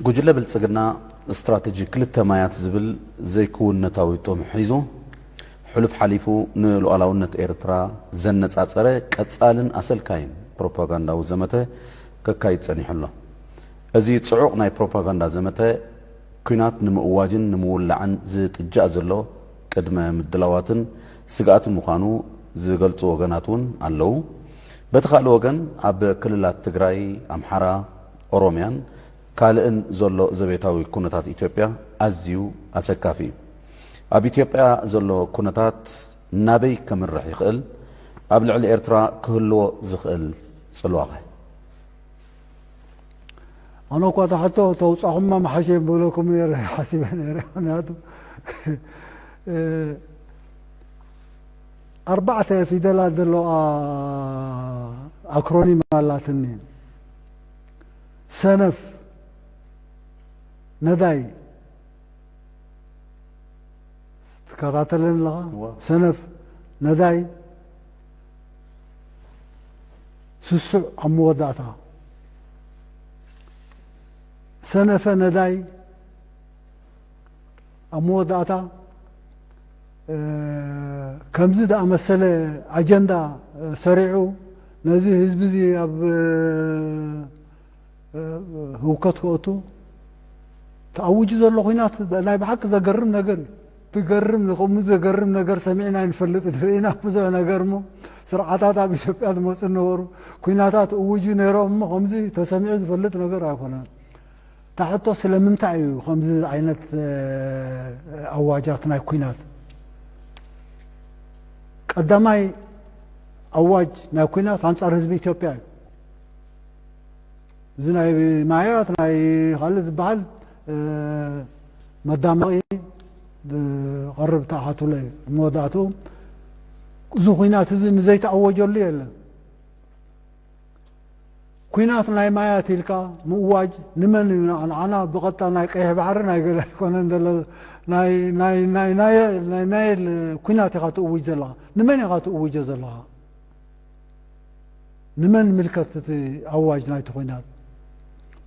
ጉጅለ ብልጽግና ስትራተጂ ክልተ ማያት ዝብል ዘይክውንነታዊ ጥሙሕ ሒዙ፣ ሕሉፍ ሓሊፉ ንሉዓላውነት ኤርትራ ዘነጻጸረ ቀጻልን ኣሰልካይን ፕሮፓጋንዳዊ ዘመተ ከካይድ ጸኒሑ ኣሎ። እዚ ጽዑቕ ናይ ፕሮፓጋንዳ ዘመተ፣ ኲናት ንምእዋጅን ንምውላዕን ዝጥጃእ ዘሎ ቅድመ ምድላዋትን ስግኣትን ምዃኑ ዝገልጹ ወገናት እውን ኣለዉ። በቲ ካልእ ወገን፣ ኣብ ክልላት ትግራይ፣ ኣምሓራ፣ ኦሮምያን ካልእን ዘሎ ዘቤታዊ ኩነታት ኢትዮጵያ ኣዝዩ ኣሰካፊ እዩ። ኣብ ኢትዮጵያ ዘሎ ኩነታት ናበይ ከምርሕ ይኽእል? ኣብ ልዕሊ ኤርትራ ክህልዎ ዝኽእል ጽልዋኸ? ኣነ እኳ እታ ሕቶ ተውጻኹማ መሓሸ ይብለኩም ነይረ ሓሲበ ነይረ። ምክንያቱ ኣርባዕተ ፊደላት ዘለዋ ኣክሮኒም ኣላትኒ። ሰነፍ፣ ነዳይ፣ ትከታተለኒ ኣለኻ? ሰነፍ፣ ነዳይ፣ ስሱዕ ኣብ መወዳእታ። ሰነፈ ነዳይ ኣብ መወዳእታ ከምዚ ዝኣመሰለ ኣጀንዳ ሰሪዑ ነዚ ህዝቢ እዚ ኣብ ህውከት ከእቱ ተኣዊጁ ዘሎ ኹናት ናይ ብሓቂ ዘገርም ነገር እዩ። ትገርም ንኸምኡ ዘገርም ነገር ሰሚዕና ኣይንፈልጥን። ርኢና ብዙሕ ነገር እሞ ስርዓታት ኣብ ኢትዮጵያ ዝመፁ ነበሩ። ኲናታት እውጁ ነይሮም እሞ ከምዚ ተሰሚዑ ዝፈልጥ ነገር ኣይኮነን። እታ ሕቶ ስለምንታይ እዩ ከምዚ ዓይነት ኣዋጃት ናይ ኲናት? ቀዳማይ ኣዋጅ ናይ ኲናት ኣንፃር ህዝቢ ኢትዮጵያ እዩ። እዚ ናይ ማያት ናይ ካልእ ዝበሃል መዳመቒ ዝቐርብ ተኣኻትሎ እዩ። መወዳእትኡ እዚ ኹናት እዚ ንዘይተኣወጀሉ የለን። ኲናት ናይ ማያት ኢልካ ምእዋጅ ንመን እዩ? ንዓና ብቐጥታ ናይ ቀይሕ ባሕሪ ናይ ገለ ኣይኮነን ዘሎ። ናይ ናይል ኲናት ኢኻ ትእውጅ ዘለኻ። ንመን ኢኻ ትእውጆ ዘለኻ? ንመን ምልከት እቲ ኣዋጅ ናይቲ ኹናት?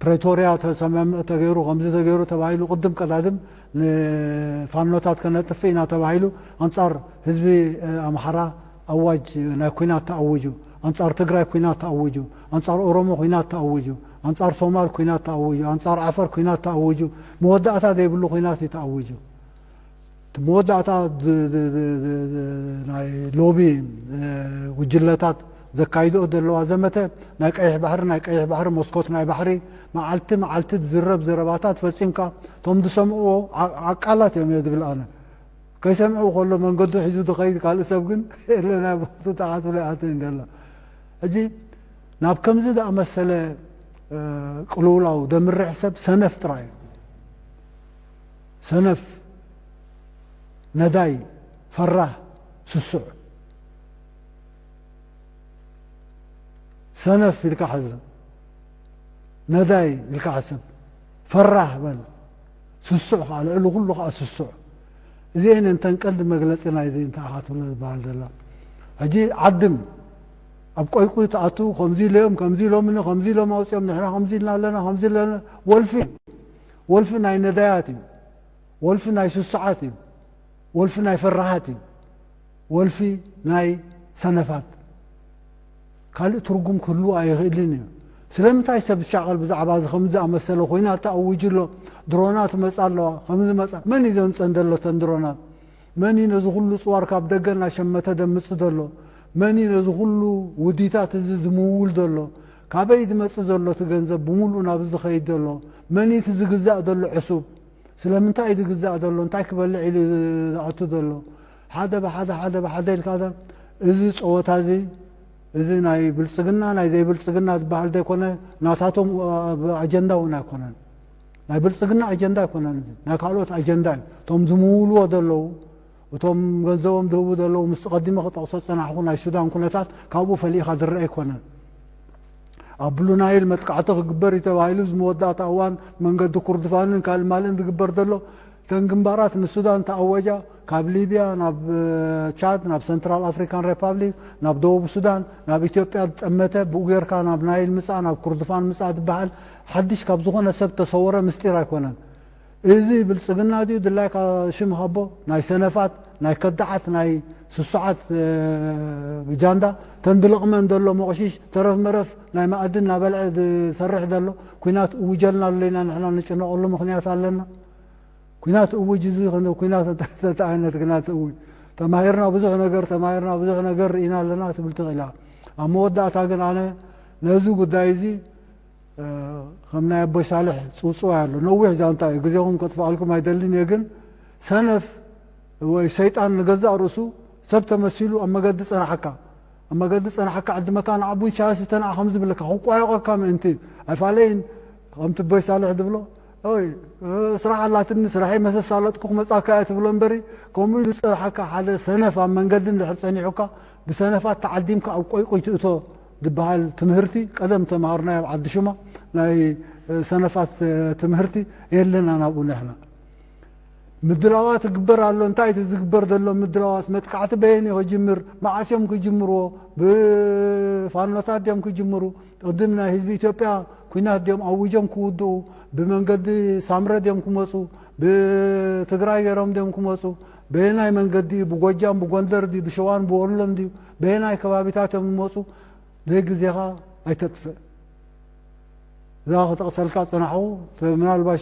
ፕሬቶርያ ተሰማምዕ ተገይሩ፣ ከምዚ ተገይሩ ተባሂሉ፣ ቅድም ቀዳድም ንፋኖታት ከነጥፍእ ኢና ተባሂሉ፣ ኣንጻር ህዝቢ ኣምሓራ ኣዋጅ ናይ ኲናት ተኣዊጁ፣ ኣንጻር ትግራይ ኲናት ተኣዊጁ፣ ኣንጻር ኦሮሞ ኲናት ተኣዊጁ፣ ኣንጻር ሶማል ኲናት ተኣዊጁ፣ ኣንጻር ዓፈር ኲናት ተኣዊጁ፣ መወዳእታ ዘይብሉ ኲናት እዩ ተኣዊጁ። እቲ መወዳእታ ናይ ሎቢ ጉጅለታት ዘካይድኦ ዘለዋ ዘመተ ናይ ቀይሕ ባሕሪ፣ ናይ ቀይሕ ባሕሪ መስኮት ናይ ባሕሪ፣ መዓልቲ መዓልቲ ዝዝረብ ዘረባታት ፈጺምካ እቶም ዝሰምዕዎ ዓቃላት እዮም እየ ዝብል ኣነ። ከይሰምዑ ከሎ መንገዱ ሒዙ ዝኸይድ ካልእ ሰብ ግን የለ ናይ ቦቱ ተዓትሎ ይኣትን ዘሎ። ሕጂ ናብ ከምዚ ዝኣመሰለ ቅልውላው ዘምርሕ ሰብ ሰነፍ ጥራይ እዩ። ሰነፍ፣ ነዳይ፣ ፈራህ፣ ስሱዕ። ሰነፍ ኢልካ ሕዘ፣ ነዳይ ኢልካ ሕሰብ፣ ፈራህ በል፣ ስሱዕ ከዓ ልዕሊ ኩሉ ከዓ ስሱዕ። እዚአን እንተን ቀንዲ መግለፂ ናይዚ እንታይ ኢኻ ትብሎ ዝበሃል ዘሎ። ሕጂ ዓድም ኣብ ቆይቁይ ትኣቱ፣ ከምዚ ኢሎም ከምዚ ኢሎምኒ ከምዚ ኢሎም ኣውፅኦም፣ ንሕና ከምዚ ኢልና ኣለና ከምዚ ኣለና። ወልፊ ወልፊ ናይ ነዳያት እዩ። ወልፊ ናይ ስሱዓት እዩ። ወልፊ ናይ ፈራሃት እዩ። ወልፊ ናይ ሰነፋት። ካልእ ትርጉም ክህልዎ ኣይኽእልን እዩ። ስለምንታይ ሰብ ዝሻቐል ብዛዕባ እዚ ከምዚ ዝኣመሰለ ኹናት ተኣዊጁ ኣሎ? ድሮናት መፃ ኣለዋ፣ ከምዚ መፃ። መን እዩ ዘምፀን ዘሎ እተን ድሮናት? መን እዩ ነዚ ኩሉ ፅዋር ካብ ደገ እናሸመተ ደምፅ ዘሎ? መን እዩ ነዚ ኩሉ ውዲታት እዚ ዝምውል ዘሎ? ካበይ ዝመፅእ ዘሎ እቲ ገንዘብ ብምሉኡ ናብዚ ዝኸይድ ዘሎ? መን እዩ እቲ ዝግዛእ ዘሎ ዕሱብ? ስለምንታይ እዩ ዝግዛእ ዘሎ? እንታይ ክበልዕ ኢሉ ዝኣቱ ዘሎ? ሓደ ብሓደ ሓደ ብሓደ ኢልካ እዚ ፀወታ እዚ፣ እዚ ናይ ብልፅግና ናይ ዘይብልፅግና ዝበሃል ዘይኮነ፣ ናታቶም ኣጀንዳ እውን ኣይኮነን። ናይ ብልፅግና ኣጀንዳ ኣይኮነን። እዚ ናይ ካልኦት ኣጀንዳ እዩ። እቶም ዝምውልዎ ዘለዉ፣ እቶም ገንዘቦም ዝህቡ ዘለዉ፣ ምስ ቀዲመ ክጠቕሶ ዝፀናሕኩ ናይ ሱዳን ኩነታት ካብኡ ፈሊእኻ ዝረአ ኣይኮነን። ኣብ ብሉ ናይል መጥቃዕቲ ክግበር እዩ ተባሂሉ፣ እዚ መወዳእታ እዋን መንገዲ ኩርድፋንን ካልእ ማልእን ዝግበር ዘሎ፣ እተን ግንባራት ንሱዳን ተኣወጃ፣ ካብ ሊብያ ናብ ቻድ፣ ናብ ሰንትራል ኣፍሪካን ሪፓብሊክ፣ ናብ ደቡብ ሱዳን፣ ናብ ኢትዮጵያ ዝጠመተ፣ ብኡ ጌርካ ናብ ናይል ምጻእ፣ ናብ ኩርድፋን ምጻእ ዝበሃል ሓድሽ ካብ ዝኾነ ሰብ ተሰወረ ምስጢር ኣይኮነን። እዚ ብልጽግና ድዩ ድላይካ ሽም ሃቦ? ናይ ሰነፋት፣ ናይ ከዳዓት፣ ናይ ስሱዓት ጃንዳ፣ ተንድልቕመን ዘሎ መቕሽሽ ተረፍ መረፍ ናይ ማእድን እናበልዐ ዝሰርሕ ዘሎ። ኩናት እውጀልና ኣሎ ኢና ንሕና ንጭነቐሉ ምኽንያት ኣለና። ኩናት እውጅ እዚ ኩናት እንታይ ዓይነት ኩናት እውጅ? ተማሂርና ብዙሕ ነገር ተማሂርና ብዙሕ ነገር ርኢና ኣለና ትብል ትኽእላ። ኣብ መወዳእታ ግን ኣነ ነዚ ጉዳይ እዚ ከም ናይ ኣቦይ ሳልሕ ጽውጽዋይ ኣሎ። ነዊሕ ዛንታ እዩ፣ ግዜኹም ከጥፍኣልኩም ኣይደልን እየ። ግን ሰነፍ ወይ ሰይጣን ንገዛእ ርእሱ ሰብ ተመሲሉ ኣብ መገዲ ጸናሓካ ኣብ መገዲ ጸናሓካ ዕድመካ ንዓቡን ሻሂ ስተ ንዓ ከም ዝብለካ ክቋየቐካ ምእንቲ ኣይፋለይን። ከምቲ ኣቦይ ሳልሕ ዝብሎ ይ ስራሕ ኣላትኒ ስራሐይ መሰሳለጥኩ ክመጻካ እየ ትብሎ እምበሪ፣ ከምኡ ኢሉ ዝጸናሓካ ሓደ ሰነፍ ኣብ መንገዲ እንድሕር ጸኒሑካ ብሰነፋት ተዓዲምካ ኣብ ቆይቆይ ትእቶ ዝበሃል ትምህርቲ ቀደም ተምሃርናዮ ኣብ ዓዲ ሹማ ናይ ሰነፋት ትምህርቲ የለና ናብኡ ንሕና። ምድላዋት ይግበር ኣሎ። እንታይ እቲ ዝግበር ዘሎ ምድላዋት? መጥቃዕቲ በየን እዩ ክጅምር? መዓስ እዮም ክጅምርዎ? ብፋኖታት ድዮም ክጅምሩ? ቅድም ናይ ህዝቢ ኢትዮጵያ ኩናት ድዮም ኣውጆም ክውድኡ? ብመንገዲ ሳምረ ድዮም ክመፁ? ብትግራይ ገይሮም ድዮም ክመፁ? በየናይ መንገዲ እዩ? ብጎጃም ብጎንደር ድዩ? ብሸዋን ብወሎን ድዩ? በየናይ ከባቢታት እዮም ዝመፁ? ዘይግዜኻ ኣይተጥፍእ። እዛ ክጠቕሰልካ ጽናሕኹ፣ ምናልባሽ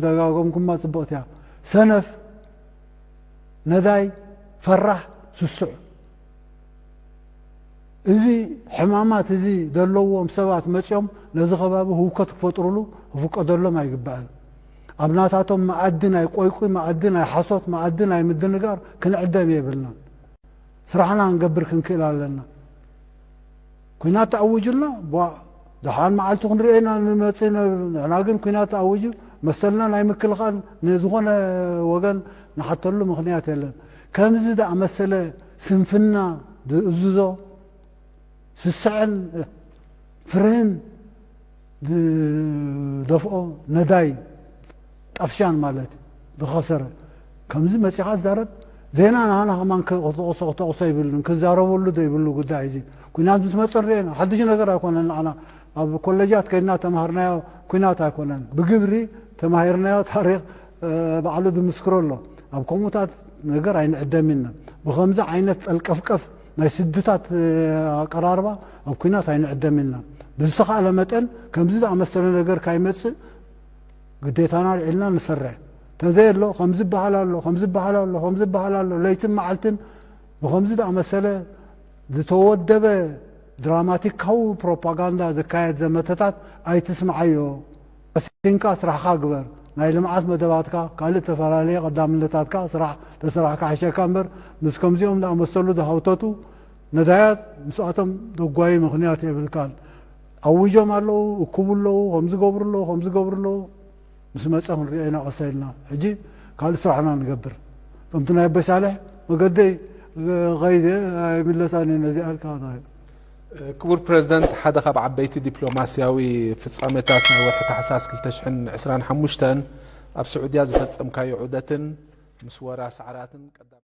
ደጋገምኩማ ጽብቕቲ እያ። ሰነፍ፣ ነዳይ፣ ፈራሕ፣ ስሱዕ። እዚ ሕማማት እዚ ዘለዎም ሰባት መጺኦም ነዚ ከባቢ ህውከት ክፈጥሩሉ ክፍቀደሎም ኣይግባእን። ኣብ ናታቶም መኣዲ ናይ ቆይቁይ፣ መኣዲ ናይ ሓሶት፣ መኣዲ ናይ ምድንጋር ክንዕደም የብልናን። ስራሕና ክንገብር ክንክእል ኣለና። ኩናት ተኣውጅልና ቧ፣ ደሓን መዓልቲ ክንሪኦ ኢና ንመጽእ ነብል። ንሕና ግን ኩናት ተኣውጁ መሰልና ናይ ምክልኻል ንዝኾነ ወገን ንሓተሉ ምኽንያት የለን። ከምዚ ዝኣመሰለ ስንፍና ዝእዝዞ ስስዐን ፍርህን ዝደፍኦ ነዳይ ጠፍሻን ማለት እዩ ዝኸሰረ። ከምዚ መጺኻ ትዛረብ ዜና ንሃና ከማን ክተቕሶ ክተቕሶ ይብልን ክዛረበሉ ዘይብሉ ጉዳይ እዚ ኩናት ምስ መጸ ርኤና ሓድሽ ነገር ኣይኮነን። ንዓና ኣብ ኮለጃት ከይድና ተማሃርናዮ ኩናት ኣይኮነን። ብግብሪ ተማሂርናዮ ታሪኽ ባዕሉ ዝምስክሮ ኣሎ። ኣብ ከምኡታት ነገር ኣይንዕደም ኢና። ብኸምዚ ዓይነት ጠልቀፍቀፍ ናይ ስድታት ኣቀራርባ ኣብ ኩናት ኣይንዕደም ኢና። ብዝተኻእለ መጠን ከምዚ ዝኣመሰለ ነገር ካይመጽእ ግዴታና ልዒልና ንሰርሕ። ተዘየሎ ከምዚ በሃል ኣሎ ከምዚ በሃል ኣሎ ከምዚ በሃል ኣሎ ለይትን መዓልትን ብኸምዚ ዝኣመሰለ ዝተወደበ ድራማቲካዊ ፕሮፓጋንዳ ዝካየድ ዘመተታት ኣይትስምዓዮ። ቀሲንካ ስራሕካ ግበር። ናይ ልምዓት መደባትካ ካልእ ዝተፈላለየ ቀዳምነታትካ ስራሕ ተስራሕካ ሕሸካ እምበር ምስ ከምዚኦም ዝኣመሰሉ ዝሃውተቱ ነዳያት ምስኣቶም ዘጓይ ምኽንያት የብልካን። ኣውጆም ኣለዉ፣ እኩቡ ኣለዉ፣ ከምዚ ገብሩ ኣለዉ፣ ከምዚ ገብሩ ኣለዉ። ምስ መጸ ክንሪኦ ኢና ቀስ ኢልና። ሕጂ ካልእ ስራሕና ንገብር። ከምቲ ናይ ኣቦይ ሳልሕ መገደይ ከይደ ኣይምለሳን እየ ነዚኣ ኢልካ። ክቡር ፕረዚደንት፣ ሓደ ካብ ዓበይቲ ዲፕሎማስያዊ ፍጻመታት ናይ ወርሒ ታሕሳስ ክልተ ሽሕን ዕስራን ሓሙሽተን ኣብ ስዑድያ ዝፈጸምካዮ ዑደትን ምስ ወራ ሰዓራትን ቀዳም